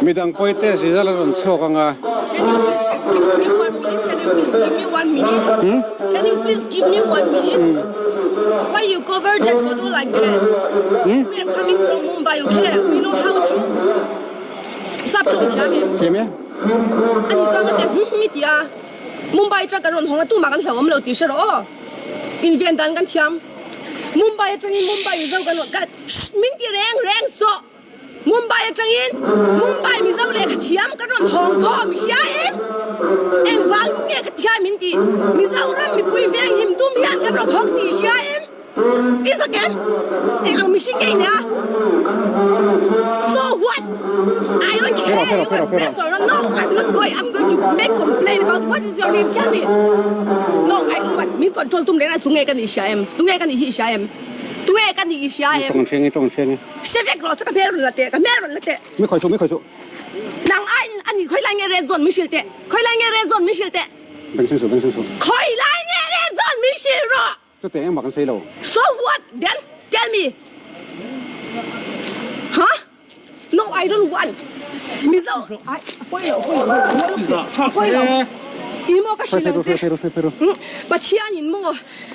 Midang pawi te result a rawn chhuak ang a. Can you please excuse me one minute? Can you please give me one minute? Hmm? Can you please give me one minute? Hmm. Why you cover that photo like that? Hmm? We are coming from Mumbai, okay? We know how to. Sap tawng thiam em? Thiam e. Ani chuan ka ti hum hum i ti a. Mumbai atang kan rawn hawng a tumah kan hlauhawm lo tih hre rawh aw. Inven dan kan thiam. Mumbai atangin Mumbai Mizo kan rawn ka min ti reng reng sawh. Mumbai atangin Mumbai Mizo lehkha thiam kan rawn hawng khawm i hria em? Engvang nge ka ti kha min ti? Mizoram mipui veng him tum hian kan rawn hawng tih i hria em? I zak em? Eng ang mihring nge i nia? So what? I don't care you are press or not. No, I'm not going. I'm going to make complaint about what is your name? Tell me. No, I don't want. Min control tum reng a tunge ka nih i hria em? Tunge ka nih hi i hria em? Tunge ka nih i hria em? Tawng hreng i, tawng hreng i. Hre vek rawh che ka hmel rawn la teh, ka hmel rawn la teh. Mi khawi suh, mi khawi suh. Nang aiin a nih khawi lai nge red zone min hrilh teh? Khawi lai nge red zone min hrilh teh? Beng seng suh, beng seng suh. Khawi lai nge red zone min hrilh rawh? Chuteh engmah kan sawi lo. So what then? Tell me. Huh? No, I don't want. Mizo, ai, a pawi lo, a pawi lo, a pawi lo. I maw ka hrilh ang che. Pathian in maw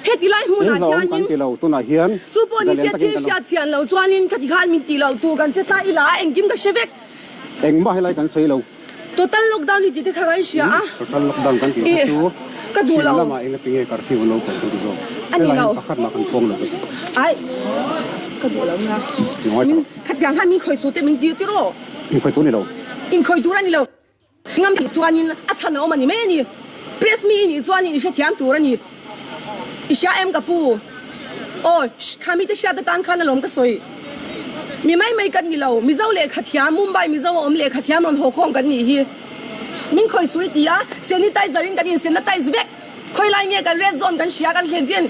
heti lai hmunah hianin chu pawh ni se thil hriat chian lo chuanin ka ti khan min tih loh tur kan che ta ila engkim ka hre vek. Engmah helai kan sawi lo. Total lockdown hi tih te kha kan hria a. Total lockdown kan tih kha chu ka duh lo. Chin lamah enga tinge curfew an lo kal kan ti zawk. A ni lo. Helai pakhat mah kan pawng lo ka ti. Ai ka duh lo nia. Min khatiang khan min khawi su te min ti tir aw. In khawi tur ni lo. In khawi tur a ni lo. Ngam tih chuanin a chhan a awm a ni mai a ni. Press mi i nih chuanin i hrethiam tur a ni. I hria em ka pu? Aw, kha mite hriat atan khan alawm ka sawi. Mi mai mai kan ni lo, Mizo lehkha thiam, Mumbai Mizo a awm lehkha thiam rawn haw khawm kan nih hi. Min khawi sui ti a, sanitizer in kan insanitize vek. Khawi lai nge kan red zone kan hria kan thlen chin.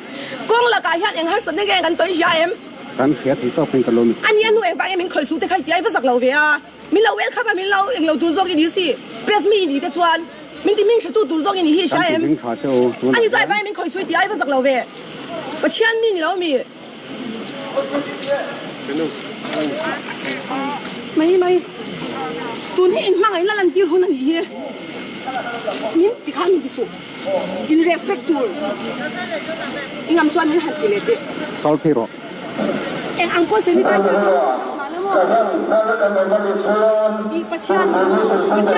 Kawng lakah hian eng harsatna nge kan tawi hria em? Kan hria thei tawk in ka lo ni. A ni a hnu engvang nge min khawi su te kha i ti a, i va zak lo ve a. Min lo welcome a, min lo englo tur zawk i ni si. Press mi i ni te chuan min ti hming hretu tur zawk i ni hi i hria em? A ni chuan vai min khawi sui ti a, i va zak lo ve. Pathian mi ni lo mi. Mai mai. Tun hi in hmangaih na lantir hun a nih hi. Min ti khan min ti suh. In respect tur. I ngam chuan min han ti leh teh. Kal phei rawh. Eng ang pawh sanitizer te hmang mah la maw? Ih Pathian Pathian.